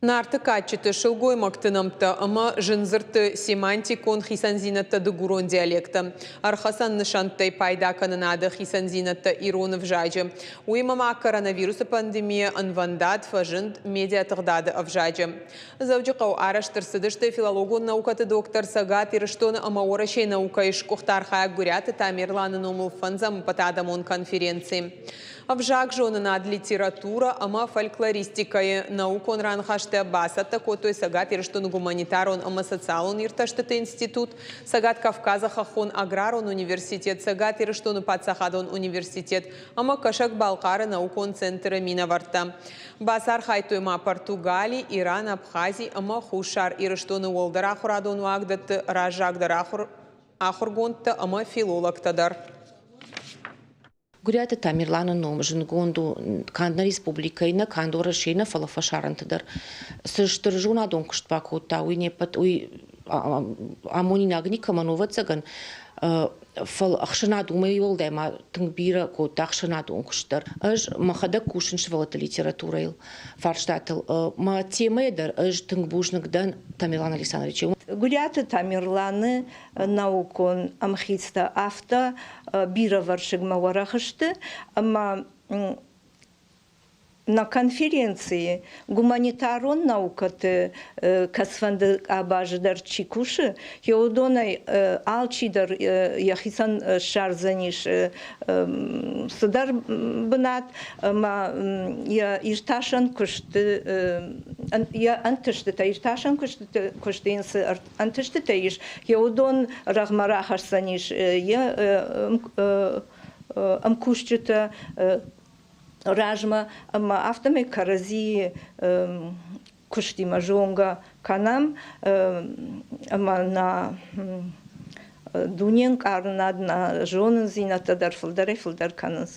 Нарты кадджыты сылгоймӕгты нӕмттӕ ӕмӕ зындзырдты семантикон хицӕндзинӕдтӕ дыгурон диалекты, ӕрхӕцӕн нысӕнттӕй пайдакӕнынады хицӕндзинӕдтӕ ирон ӕвзаджы. Уыимӕ ма коронавирусы пандемийӕ ӕнвӕндад фӕзынд медиатыгъдады ӕвзаджы. Дзӕуджыхъӕуы арӕзт ӕрцыдысты филологон наукӕты доктор Цӕгат Ирыстоны ӕмӕ Уӕрӕсейы наукӕйы сгуыхт архайӕг Гуыриаты Тамерланы номыл фӕндзӕм ӕппӕтадӕмон конференци. Ӕвзагзонынад, литературӕ ӕмӕ фольклористикӕйы наукон раныхӕстӕ бацӕттӕ кодтой Цӕгат Ирыстоны гуманитарон ӕмӕ социалон иртӕстыты институт, Цӕгат Кавказы хӕххон аграрон университет, Цӕгат Ирыстоны паддзахадон университет ӕмӕ Кӕсӕг-Балхъары наукон центры минӕвӕрттӕ. Бацархайдтой ма Португали, Иран, Абхази ӕмӕ Хуссар Ирыстоны уӕлдӕр ахуырадон уагдӕтты раззагдӕр ахуыргондтӕ ӕмӕ филологтӕ дӕр. Гуыриаты Тамерланы ном зындгонд у канд нӕ республикӕйы нӕ, канд Уӕрӕсейы нӕ, фӕлӕ фӕсарӕнты дӕр. Цы стыр зонадон куыст бакодта, уый не ппӕт уый амонинаг никӕмӕн у, ӕвӕццӕгӕн. Фӕлӕ ӕхсӕнад уымӕй уӕлдай ма тынг бирӕ кодта ӕхсӕнадон куыст дӕр. Ӕз мӕхӕдӕг кусын сывӕллӕтты литературӕйыл, фарстатыл. Мӕ темӕйӕ дӕр ӕз тынг бузныг дӕн Тамерлан Александровичы. Гуыриаты Тамерланы наукон ӕмхицтӕ афтӕ бирӕвӕрсыгмӕ уӕрӕх сты, ӕмӕ на конференцийы гуманитарон наукӕты кӕцыфӕнды къабазы дӕр чи кусы, уыдонӕй алчидӕр йӕхицӕн ссардзӕнис цыдӕр бынат ӕмӕ йӕ иртасӕн куысты йӕ ӕнтыстытӕ иртасӕн куысты йын цы ӕнтыстытӕ ис, йӕ уыдон рӕгъмӕ рахӕсдзӕнис йӕ ӕмкусджытӕ размӕ ӕмӕ афтӕмӕй кӕрӕдзийы куыстимӕ зонгӕ кӕнӕм ӕмӕ нӕ дунеӕнкъарынад, нӕ зонындзинӕдтӕ дӕр фылдӕрӕй-фылдӕр кӕнынц.